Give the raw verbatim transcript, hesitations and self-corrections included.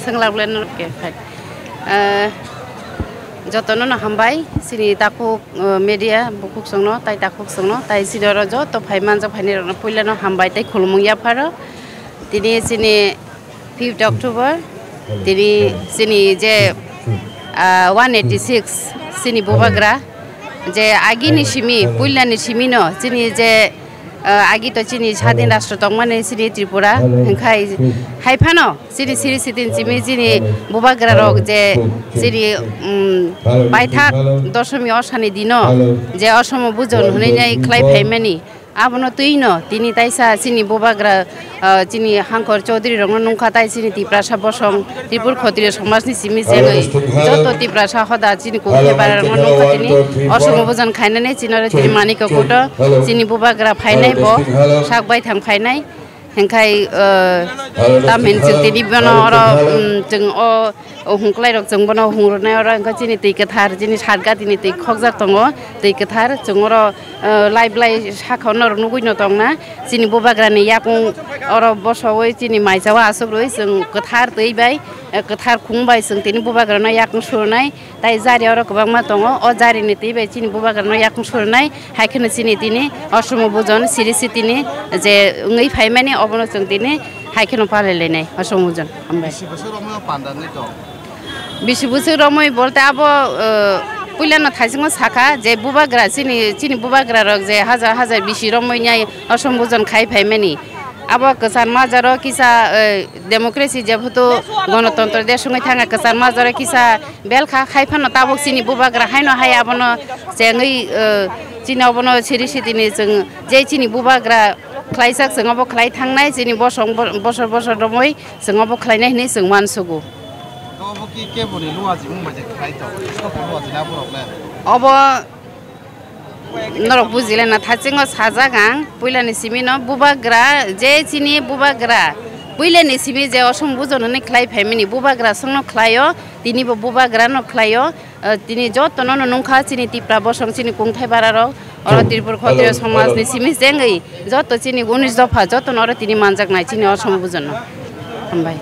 Senglakleno ke phai. Eh, jotono no hambai, sini takhuk, eh, media bukhuk songno, tai takhuk songno, tai sini oro joto phai manjak phaini rokno puilano hambai tai khulumung yapharo. Tini sini fifth October, tini sini je, ah, one eighty six sini bubagra, je agini simi, puilani simi no, sini je, ah, agi to chini sadin rashtra tongmani chini Tripura, hingkhai hai phano chini siri sitin simi chini bubagra rok je chini, um, paithak dosomi osani dino je osomo bujon hwnwi nai khlai phaimani, abono twi no tini taisa chini bubagra, ah, chini Hangkor Chaudhary rokno nungkha, tai chini Tiprasa bosong, Tripur Khotriyo somajni simi chengwi joto Tiprasa hoda chini kok hebararokno nungkha tini osomo bujon khainani chini oro tini Manikya Kuto chini bubagra phainai bo sak baithang phainai. Hingkhai, eh, tamhin chwng tini bono oro, um, chwng o, o hwnklairok chwng bono hungrwnai oro, hingkha chini twi kwthar, chini sadga tini twi khokjak tongo, twi kwthar chwng oro, eh, lai blai sakha norok nugwi no tongna, chini bubagrani yakung oro bosowi chini maichao aswk rwi chwng kwthar twi bai, eh, kwthar khung bai chwng tini bubagrano yakung surnai. Tai jari oro kwbangma tongo. O jarini twi bai chini bubagrano yakung surnai, hai kheno chini tini osomo bujon siri sitini je wngwi phaimani, obono chwng tini hai kheno palailainai osomo bujon. Hambai. Bisi bwswk romwi o panda wngwi tong? Bisi bwswk romwi bolte abo, uh, puilano thaisingo sakha je bubagra chini, chini bubagra rok je hajar hajar bisi romwi nai osomo bujon khai phaimani. Abo kwchar majaro kisa, uh, democracy jephutu gonotontro desh wngwi thangkha, kwchar majaro kisa belkha, hai phano tabuk chini bubagra haino hai abono chengwi, eh, chini obono siri sitini chwng je chini bubagra khlaijak chwng obo khlai thangnai, chini bosong bo-, bosor bosor romwi chwng obo khlainai hinwi chwng uansugo. Obo ki keboni luaji wngbai je khlai tong? Sobo luaji na borok le? Obo Norok bujile na thasingo sajak ang, puilani simi no bubagra, je chini bubagra, puilani simi je osom bujon hwnwi khlai phaimani, bubagra songno khlaio, tini bo bubagra no khlaio, eh, tini joto no nungkha chini Tipra bosong, chini kungthai bara rok, oro Tripura Khotriyo somaj ni simi jengwi joto chini unis dopha joto no oro tini manjak nai chini osom bujon no. Hambai.